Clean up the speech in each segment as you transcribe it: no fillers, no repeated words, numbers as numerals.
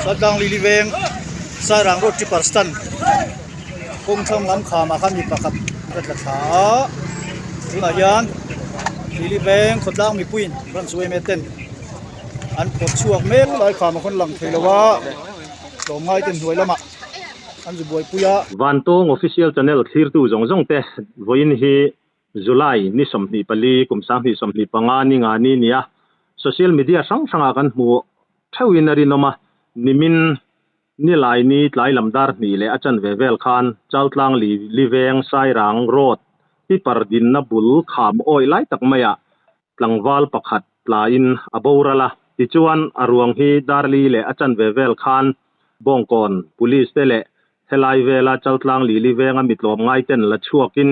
Chaltlang Lili veng Sairang road tipper stand kawng thlang lam khamah khan mi pakhat a tla thla a tunah hian Lili veng khawtlang mipuiin branch yma ten an phawrh chhuak mek lai khamah khawn lang thei lo a tlawmngai te hnuai lamah an zu buaipui a. Vantawng Official Channel thlirtu zawng zawng te vawiin hi July ni 24 kum 2025 ni nga ni nia social media hrang hrangah kan hmu theuhin a rinawm a, nimin ni lai ni tlai lam dar hnih leh a chanve vel khan Chaltlang li Liveng Sairang Road tipper dinna bul kham awih lai tak maiah tlangval pakhat tlaiin a boral a, tichuan a ruang hi dar li leh a chanve vel khan Bawngkawn Police te leh helai vela Chaltlang li Livenga mi tlawmngai ten la chhuakin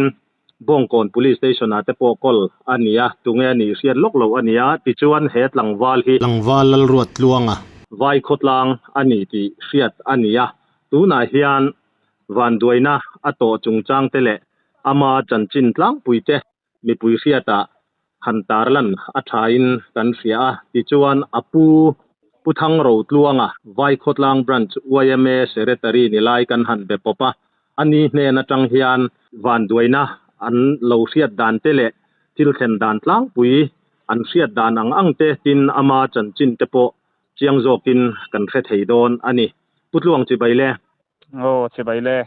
Bawngkawn Police Station ah te pawh call a ni a, tunge a nih hriat lawk loh a ni a, tichuan he tlangval hi. Tlangval Lalruat Tluanga. Vai khawtlang a ni tih hriat a ni a, tunah hian vanduaina a tawh chungchang te leh ama chanchin tlangpui te mipui hriatah han tarlan a thain kan hria a, tichuan a pu Pu Thangro Tluanga Vaikhawtlang Branch yma Secretary ni lai kan han be pawp a, ani hnen atang hian vanduaina an lo hriat dan te leh thil thlen dan tlangpui an hriat dan ang ang te tin ama chanchin te pawh chiang zawkin kan hre thei dawn a ni. Pu Tluang chibai le. Aw chibai le.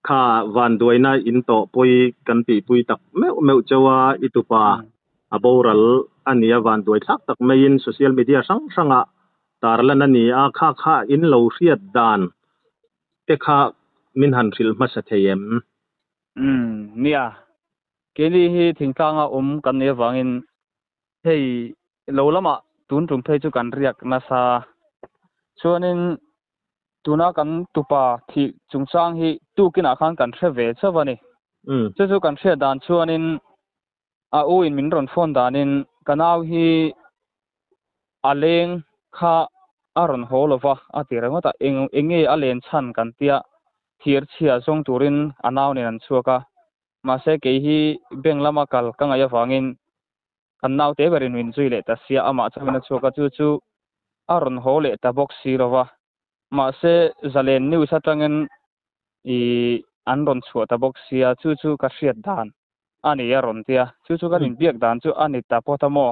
Kha vanduaina in tawh pawi kan tihpui tak meuh meuh cheu a, i tupa a boral a nia vanduai thlak tak maiin social media hrang hrangah tarlan a ni a, kha kha in lo hriat dan te kha min han hrilh hmasa thei em? Umm nia, keini hi thingtlanga awm kan nih avangin hei lo lamah tun tum phei chu kan riak nasa chuanin Tuna kan tupa thih chungchang hi tukinah khan kan hre ve chauh a ni. Chu chu kan hriat dan chuanin a u in min rawn phone danin ka nau hi a leng kha a rawn haw lo va a ti ringawt a, eng eng nge a len chhan kan tia thir chhia zawng turin a nau nen an chhuak a, mahse kei hi bank lama kal ka ngaih avangin Kan naute berin min zui leh ta sia, amah chauhin a chhuak a, chu chu a rawn haw leh ta bawk si lo va. Mahse, Zalen News atangin ih an rawn chhuah ta bawk sia, chu chu ka hriat dan a ni a rawn ti a, chu chu kan inbiak dan chu a ni ta pawt a maw?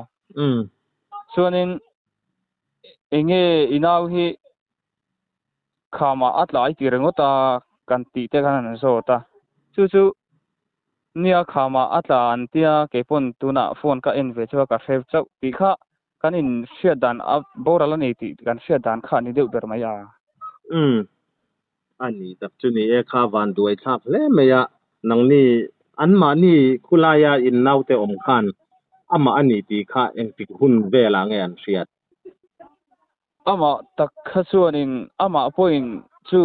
Chuanin enge i nau hi khamah a tlai ti ringawt a kan tih te khan an zawt a, chu chu Nia khamah a tla an tia keipawn tunah phone ka en ve chu a ka hre chauh tih kha kan in hriat dan a boral a ni tih kan hriat dan kha a ni deuh ber mai a. Umm a ni tak chu ni e kha van duai thlak hle mai a nangni an mahni khulaia in naute awm khan amah a ni tih kha engtik hun velah nge an hriat? Amah tak kha chuanin amah pawhin chu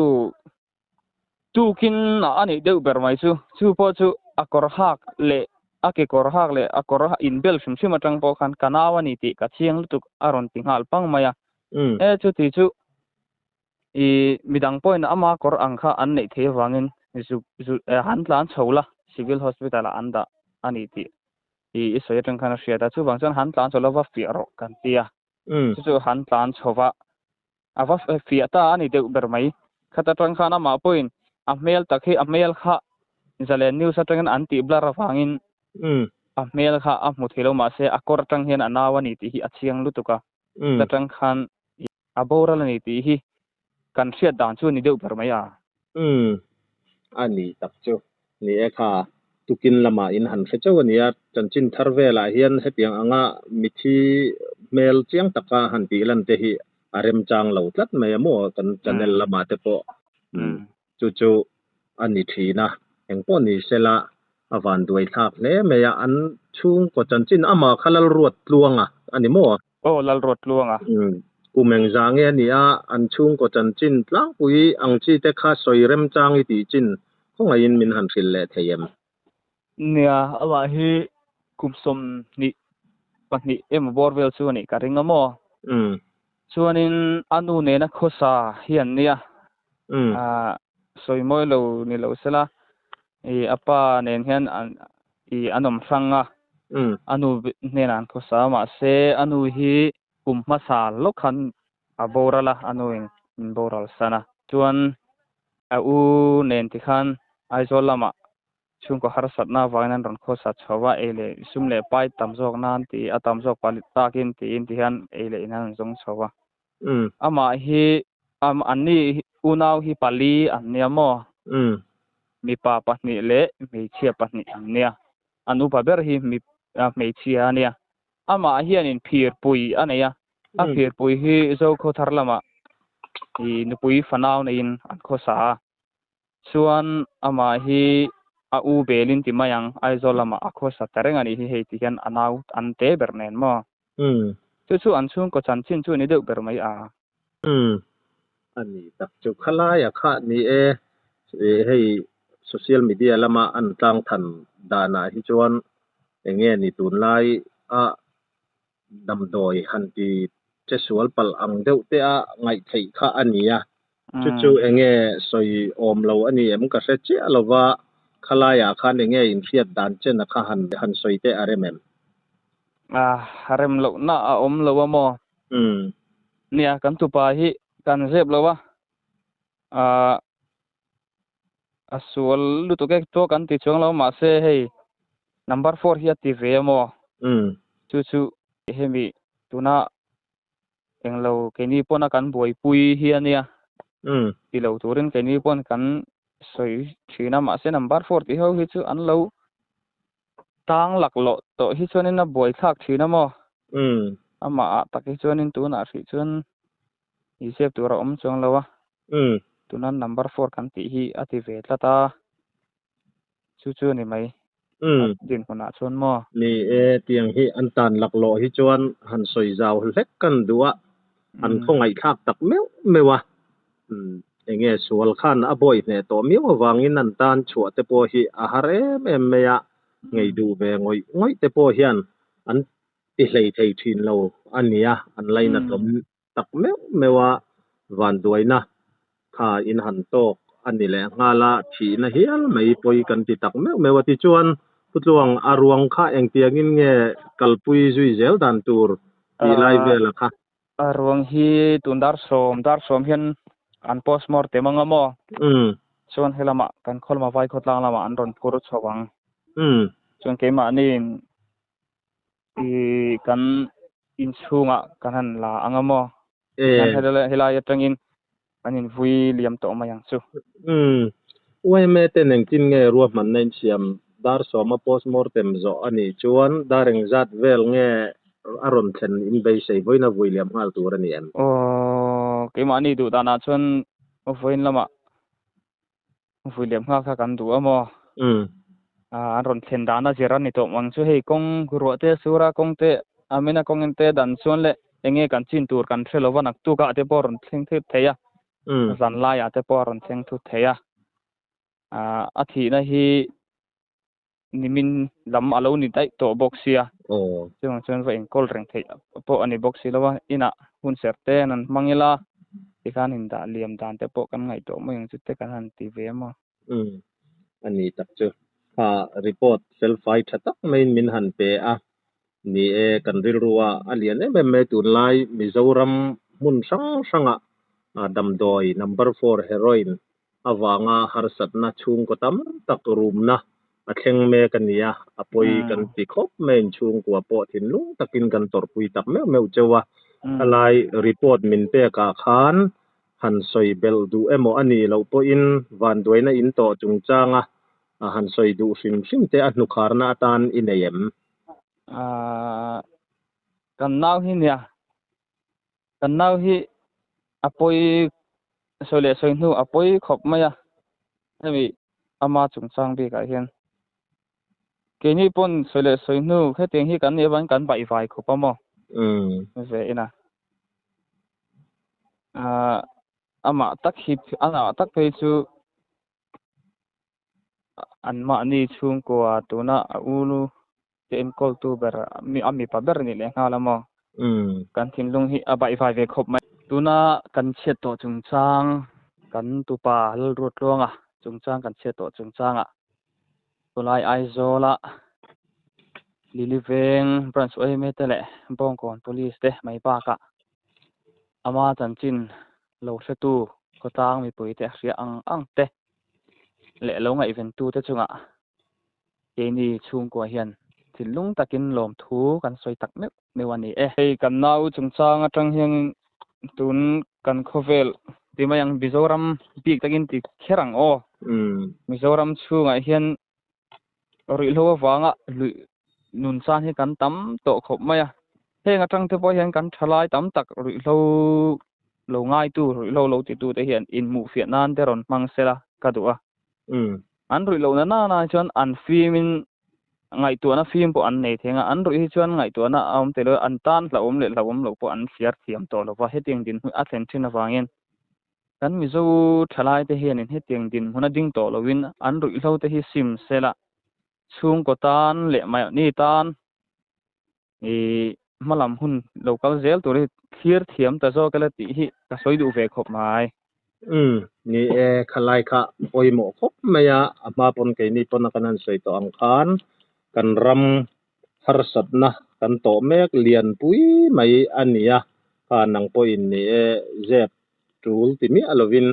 Tukin ah a neih deuh ber mai chu. Chu pawh chu a kawr hak leh a kekawr hak leh a kawr inbel hrim hrim atang pawh khan ka nau a ni tih ka chiang lutuk a rawn ti nghal pang mai a. E chuti chu i midang pawhin ama kawr ang kha an neih theih avangin zuk zu han tlan chho la Civil Hospital ah an dah a ni tih i i sawi atang khan a hriat a. Chuvang chuan han tlan chho la va fiah rawh kan ti a. Chu chu han tlan chho va. A va fiah ta a ni deuh ber mai. Khat atang khan amah pawhin a hmel tak hi a hmel kha Zalen News atangin an tih blur avangin a hmel kha a hmu thei lo mahse a kawr atang hian a nau a ni tih hi a chiang lutuk a. Khat atang khan a boral a ni tih hi kan hriat dan chu a ni deuh ber mai a. Umm a ni tak chu. Ni e kha, tukin lamah in han hre chauh a nia, chanchin thar velah hian hetiang anga mithi hmel chiang taka han tih lan te hi a remchang lo tlat mai a maw kan channel lamah te pawh chu chu a ni thin a, engpawh ni sela a van duai thlak hle mai a, an chhungkaw chanchin amah kha Lalruat Tluanga a ni maw? Aw Lalruat Tluanga. Kum engzah nge a nia, an chhungkaw chanchin tlangpui ang chi te kha sawi remchang i tih chin khawngaihin min han hrilh leh thei em? Nia, amah hi kum 22 emaw bawr vel chu a nih ka ring a maw? Chuanin a nu nena khawsa hi an nia, sawi mawi lo ni lo sela, i a pa nen hian i an awm hrang a, a nu hnenah an khawsa a, mahse a nu hi kum hmasa lawk khan a boral a, a nuin. min boral san a. Chuan a u nen tikhan Aizawl lamah chhungkaw harsatna avangin an rawn khawsa chho a, ei leh sum leh pai tam zawk nan tih a tam zawk pali takin tiin tihian ei leh in an zawng chho a. Amah hi anni unau hi pali an nia maw? Mipa pahnih leh hmeichhia pahnih an nia. An upa ber hi hmeichhia a nia. Amah hianin phirpui a nei a, a phirpui hi Zokhawthar lamah ih nupui fanau neiin an khawsa a. Chuan amah hi a u belin ti mai ang, Aizawl lamah a khawsa ta reng a nih hi hei ti hian a nau an te ber nen maw? Chu chu an chhungkaw chanchin chu a ni deuh ber mai a. A ni tak chu khalaia kha ni e, hei social media lama an tlang than danah hi chuan enge ni tunlai a damdawi han ti che sual palh ang deuh te a ngaih theih kha a ni a, chu chu enge sawi awm lo a ni em ka hre chiah lova khalaiah khan enge inhriat dan chen a kha han han sawi teh a rem em? A rem lohna a awm lo a maw? Nia, kan tupa hi kan zep lo a, ah a sual lutuk e chu kan ti chuang lo mahse hei number four hi a ti ve a maw? Chu chu hemi tuna englo keini pawna kan buaipui hi a nia, ti lo turin keini pawn kan sawi thin a mahse number four tih ho hi chu an lo Tang laklawh tawh hi chuanin a buaithlak thin a maw? Amah ah tak hi chuanin tunah hrih chuan inzep tur a awm chuang lo a. Tuna number four kan tih hi a ti ve tlat a, chu chu a ni mai a dinhmunah chuan maw? Ni e, tiang hi an tan laklawh hi chuan han sawi zau hlek kan duh a, an khawngaihthlak tak meuh meuh a. Enge sual khan a bawi hneh tawh miau avangin an tan chhuah te pawh hi a har em em mai a, ngei duh ve ngawih ngawih te pawh hian an ti hlei thei thin lo a nia, an lainatawm tak meuh meuh a, vanduaina kha in han tawk a ni leh nghal a, thihna hial mai pawi kan ti tak meuh meuh a. Tichuan, Putluang a ruang kha engtiangin nge kalpui zui zel dan tur tih lai vel a kha? A ruang hi tun dar sawm, dar sawm hian an postmortem anga maw? Chuan helamah kan khaw lama vai khawtlang lamah an rawn phur chho ang. Chuan keimahni i kan inchhungah kan han la anga maw? Helai atangin kan invui liam tawh mai ang chu. Yma ten engtin nge ruahmanna insiam dar sawma postmortem zawh a nih chuan dar engzat vel nge a rawn thlen in beisei vawiin a vui liam nghal tur a ni em? Aw, keimahni duh danah chuan vawiin lamah vui liam nghal kha kan duh a maw? An rawn thlen dana zir a ni tawh ang chu hei kawng ruah te sura kawng te amena kawng te dan chuan leh enge kan chin tur kan hre lova naktuk ah te pawh a rawn thleng thut thei a, zan laiah te pawh a rawn thleng thut thei a. A thihna hi nimin lam a lo ni daih tawh bawk sia. Chuvang chuan va enkawl reng theih pawh a ni bawk si lo a, inah hun serh te an han hmang ila tikhan indah liam dan te pawh kan ngaihtuah mai ang chu te kan han ti ve a maw. Umm a ni tak chu. Kha report felfai tha tak maiin min han pe a, ni e kan rilru a a lian em em mai tunlai Mizoram hmun hrang hrangah damdawi number four heroin avanga harsatna chhungkaw tam tak rumna a thleng mek a ni a, a pawi kan ti khawp mai in chhungkua pawh thinlung takin kan tawrhpui tak meuh meuh cheu a, helai report min pekah khan han sawi belh duh emaw a nih loh pawhin vanduaina in tawh chungchanga han sawi duh hrim hrim te a hnukharna atan i nei em? Kan nau hi nia, kan nau hi a pawi sawi leh sawi hnu a pawi khawp mai a, hemi ama chungchang bikah hian keini pawn sawi leh sawi hnu hetiang hi kan nih avangin kan baihvai khawp a maw? Ve ina. Ahh amah tak hi amah tak phei chu anmahni chhungkua tuna a u te enkawltu ber a mipa ber a nih leh nghal a maw? Kan thinlung hi a baihvai ve khawp mai. Tuna kan chhiat tawh chungchang kan tupa Lalruatluanga chungchang kan chhiat tawh chungchangah Tunlai Aizawla Lily Veng Branch yma te leh Bawngkawn Police te mai bakah ama chanchin Lo hretu khawtlang mipuite a hria ang ang te leh lo ngaihventute chungah keini chhungkua hian thinlung takin lawmthu kan sawi tak meuh meuh a ni e. Hei kan nau chungchang atang hian tun kan khawvel ti mai ang Mizoram bik takin ti kher ang aw. Mizoram chhungah hian ruihhlo avanga luih nun chan hi kan tam tawh khawp mai a. Heng atang te pawh hian kan thalai tam tak ruihhlo lo ngaitu, ruihhlo lo titu te hian inhmuhfiah nan te rawn hmang sela ka duh a. An ruih lohna nana hi chuan an fimin ngaihtuahna fim pawh an nei theng a, an ruih hi chuan ngaihtuahna a awm tel lo, an tan hlauhawm leh hlauhawm loh pawh an hliar thiam tawh lo va, hetiang dinhmun a thlen thin avangin kan Mizo thalaite hianin hetiang dinhmun a ding tawh loin an ruihhlo te hi sim sela chhungkaw tan leh mahni tan ih hmalam hun lo kal zel tur hi thlir thiam ta zawk ila tih hi ka sawi duh ve khawp mai. Umm, ni e, khalai kha pawimawh khawp mai a, a hma pawn keini pawn a kan han sawi tawh ang khan kan ram harsatna kan tawh mek lianpui mai a ni a, kha nang pawhin ni e zep tul ti miah lovin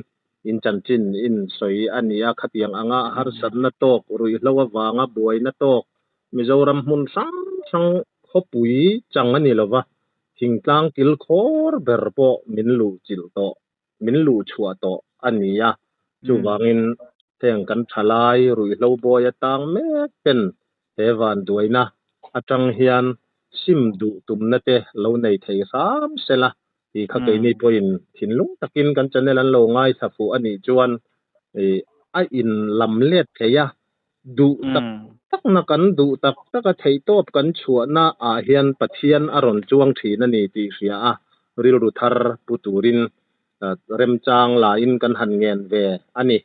in chanchin in sawi a ni a, khatiang anga harsatna tawk ruihhlo avanga buaina tawk Mizoram hmun hrang hrang khawpui chang a ni lova, thingtlang kil khawr ber pawh min luh chilh tawh, min luh chhuah tawh a ni a. Chuvangin heng kan thalai ruihhlo bawi atang mek ten he vanduaina atang hian sim duh tumna te lo nei thei hram sela tih kha keini pawhin thinlung takin kan channel an lo ngaithla fuh a nih chuan a in lam let thei a, Duh tak takna kan duh tak taka theihtawp kan chhuahna ah hian Pathian a rawn chuang thin a ni tih hria a, rilru thar pu turin remchang lain kan han ngen ve a ni.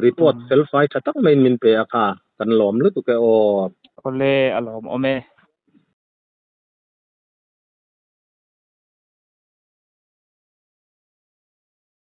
Report felfai tha tak maiin min pe a kha, kan lawm lutuk e aw. Awle, a lawmawm e.